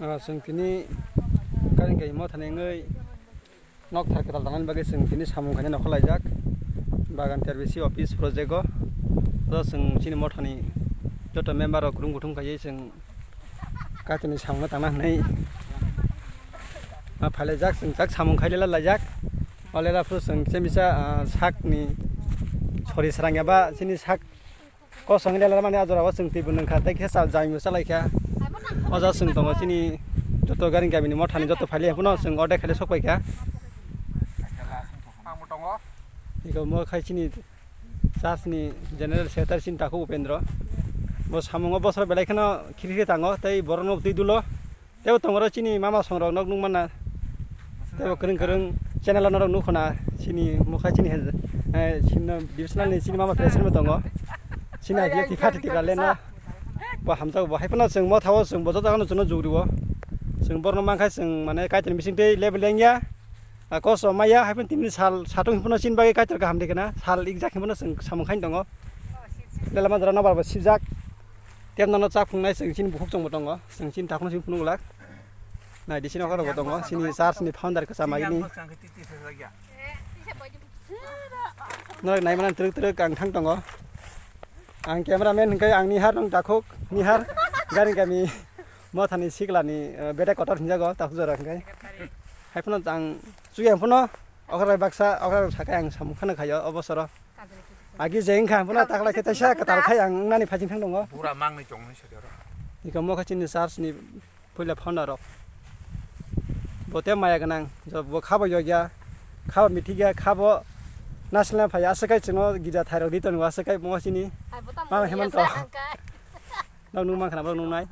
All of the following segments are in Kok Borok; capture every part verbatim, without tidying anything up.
Ah, chwng tini Karingkai mothani wngwi nokthar kwtal tangmani bagwi chwng tini samung khaina nokha laijak. Bagan T R B C office project o. O chwng chini mothani joto member rok kwrwng kuthum khaiwi chwng Kaitorni samungno tangna hwnwi, ah, phailaijak, chwng jak samung khailai laijak. Olela phuru chwng chemisa, ah, sakni sori srang eba chini sak kosong lela mani ajora o chwng twi bo nungkha, tei khe cha-, jami bo chalaikha. O ja chwng tongo chini joto gari gabini mothani joto phailai phano chwng ordek khailai sokpaikha. Iko mo khai chini church ni general secretary chini takhuk Upendra. Bo samungo bosor belai kheno khiri khiri tango, tei borokno twi dulo. Tebo tongoro chini mama songrok nok nukmana. Tebo kwrwng kwrwng channel norok nukhona chini mokha chini he, eh, chini divisional ni chini mama president bo tongo. Chini agya tifa titi kale na. Bo hamjak bo hai phano chwng mothao chwng bo joto ano chwngno jugriwo. Chwng borno mankha chwng mane Kaitor bising tei level lengya. A koso maya hai phano tini sal satung phano chini bagwi Kaitor kaham de kana sal ikjak phano chwng samung khain tongo. Lela manjra nobar bo sijak. Tem nono chak phungnai chwng chini bukhuk chwngbo tongo. Chwng chini takhukno chini phunuk glak. Nai di chini okha rokbo tongo. Chini church ni founder kwcham agini. Norok nai mano twrwk twrwk ang thang tongo. Ang cameraman hwnkhe ang Nihar nung takhuk. Nihar gari gami mothani siklani, eh, bede kotor hinjago takhuk jora hwnkhe. Hai phano ang chuya phano okra baksa okra sakai ang samung khana khayo obosoro. Agi jeng kha phano takla khe taisa kwtal khai ang nani phajing thang tongo. Pura mangni chongni sari oro. Iko mokha chini church ni puila founder rok. Bo te maya gwnang, jo bo khabo yogya, khabo mithigya, khabo nasilna phai aswk kai chwngno gija thairok di tongo aswk kai mokha chini. Mama Hemanta. Nok nung mankha bo nungnai.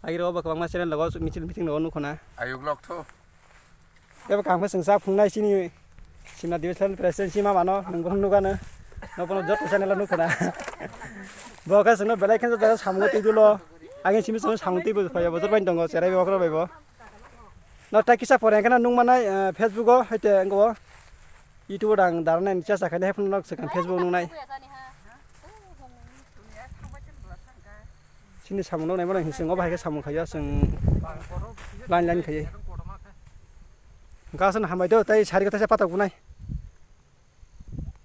Agi ro bo kwbangma channel logo michil meeting logo nukhona. Ayuk lok tho. Ebo kangkhe chwng chak phungnai chini Simna Division President si mamano nwng bono nukano. Nobono joto channel o nukhana. Bo khe chwngno belai kheno joto samung twi dulo. Agin simi chwngno samung twi bo phaiya bojor bai tongo cherai bo okra bai bo. No ta kisa pore hwnkhe no nukmanai, eh, Facebook o haite wngkha o. YouTube o dang darnai ni chesa khainai haphano nok swkang Facebook o nuknai. Chini samung noknai mano hinsing obo hai khe samung khaio chwng line line khaiwi. Hwnkhe aswkno hambai do tei sari kwthaisa patok bunai.